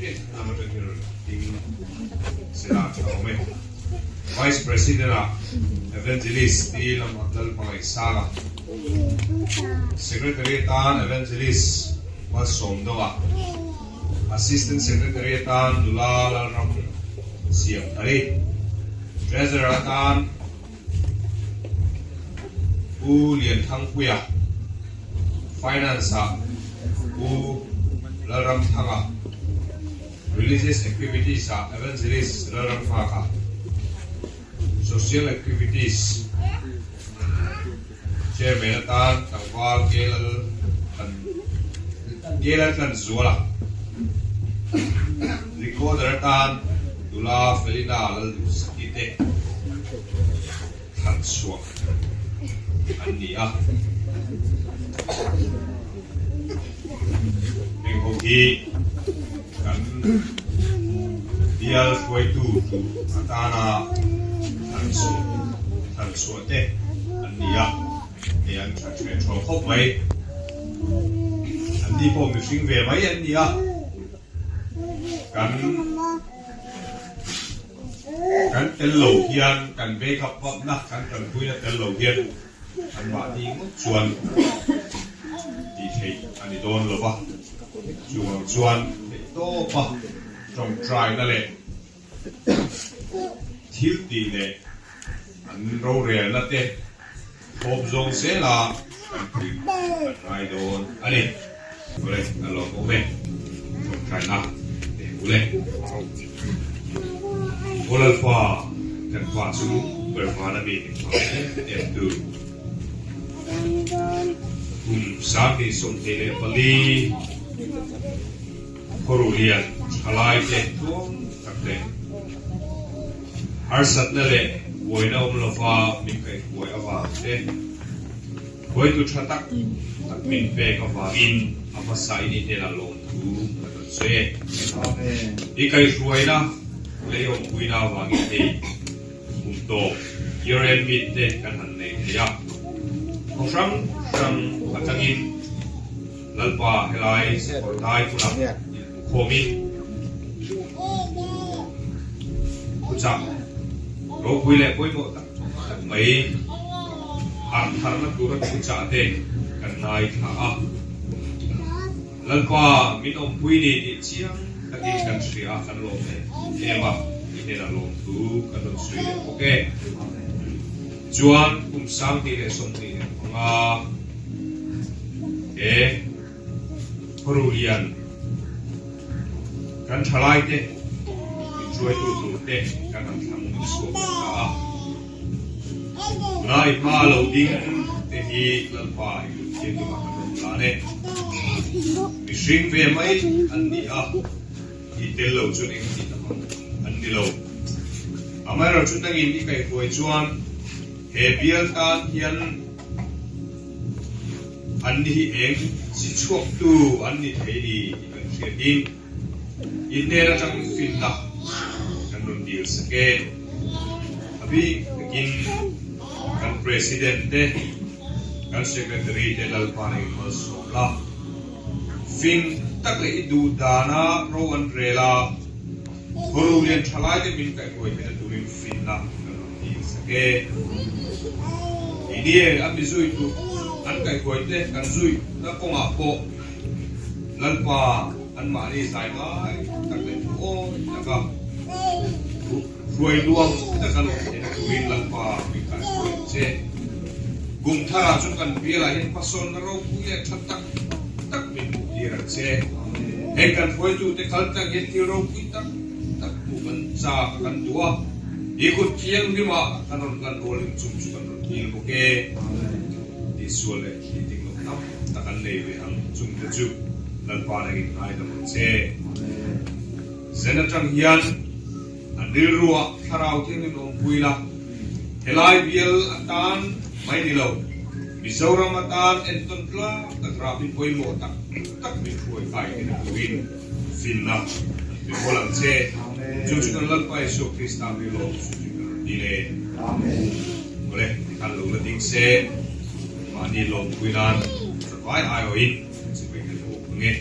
Vietnam atangin rawn ding sela tha awm e. Vice President ah Evangelist Pi Lalhmangaihsanga, Secretary atan Evangelist Malsawmdawnga, Assistant Secretary atan Nula Lalram Siamthari, Treasurer atan Pu Lianthangpuia, Finance ah Pu Lalramthanga, Religious Activities ah Evangelist Lalramnghaka, Social Activities Chairman atan tlangval K Laltlanzuala, Recorder atan Nula Felina Lalduhsaki te thlan chhuak an ni a. Heng ho hi kan bial hruaitu tur atana thlan chhuah thlan chhuah te an ni a, hei an tha ṭhe ṭhaw khawp mai. Anni pawh mihring ve mai an ni a, kan kan tel lo hian kan backup vapna kan tanpuina tel lo hian an mahni ngawt chuan tih theih a ni dawn lo va, chuvang chuan theih tawpa tawngtaina leh thil tih leh an rorelna te thawp zawng zela kan pui kan ngai dawn a ni. Awle, a lawmawm e, tawngtaina teh ule. Aw Lalpa, kan Pa chu ber vana mi min hmang em em tu. Kum 2024 Khawruhlian thalaite tluang tak leh harsatna leh buaina awm lova min kaihhuai avang te, hruaitu tha tak tak min pek avangin a hmasa in i hnenah lawmthu kan rawn sawi e. I kaihhruaina lei awmpuina avangin hei kum tawp year end meet te kan han nei thei a, khaw hrang hrang atangin Lalpa helai sakawrdai hmunah inhmukhawmin thuchah ropui leh pawimawh tak tak mai harh tharna tura thuchah te kan ngaithla a. Lalpa min awmpui ni tih chiang takin kan hria a, kan lawm em em a, i hnenah lawmthu kan rawn sawi leh bawk e. Tichuan kum 2025, He Khawruhlian kan thalaite min hruaitu turte kan han thlang chhuak leh ta a. Tunah i hma lo ding te hi Lalpa i kut thianghlimah kan rawn lan e. Mihring ve mai an ni a, i tel lo chuan eng tih tak ang an ni lo. Amaherawhchu nangin i kaihhruai chuan he bial tan hian An ni hi eng chi chhuaktu an ni thei ni tih kan hriat in i hnen atang finna kan rawn dil sak e. A bik takin kan President te, kan Secretary te Lalpa na inmalsawm la. Fing tak leh i duh dana ro an rel a, Khawruhlian thalaite min kaihhuai theihna turin finna kan rawn dil sak e. Keini a mi zui tur an kaihhuai te kan zuihna kawngah pawh Lalpa anmahni zai ngai tak leh thuawi taka hruai nuam taka an awm theihna turin Lalpa min kaihhuai ang che. Kum tharah chuan kan bialah hian hmasawnna ropui leh tha tak tak min hmuh tir ang che. Heng kan hruaitute kal tlang hian thil ropui tak tak hmuh kan chak a kan duh a, i kut thianghlimah kan rawn lan rual in chung chu kan rawn dil bawk e. Tihsual leh thih dik loh tam tak an nei ve ang chung te chu Lalpa nangin ngaidam ang che. Zen atang hian an rilruah thlarau thianghlim awmpui la, helai bial atan mai ni lo, Mizoram atan entawn tlak tak rapin pawimawh tak tak min hruai kai te na turin finna an pe mawl ang che. Chu chu kan Lalpa Isua Krista mi lawm chu chu kan rawn dil e. Awle, tikhan lo la ding se, mahni lawmpui nan zavai aiawhin chibai kan buk ang e.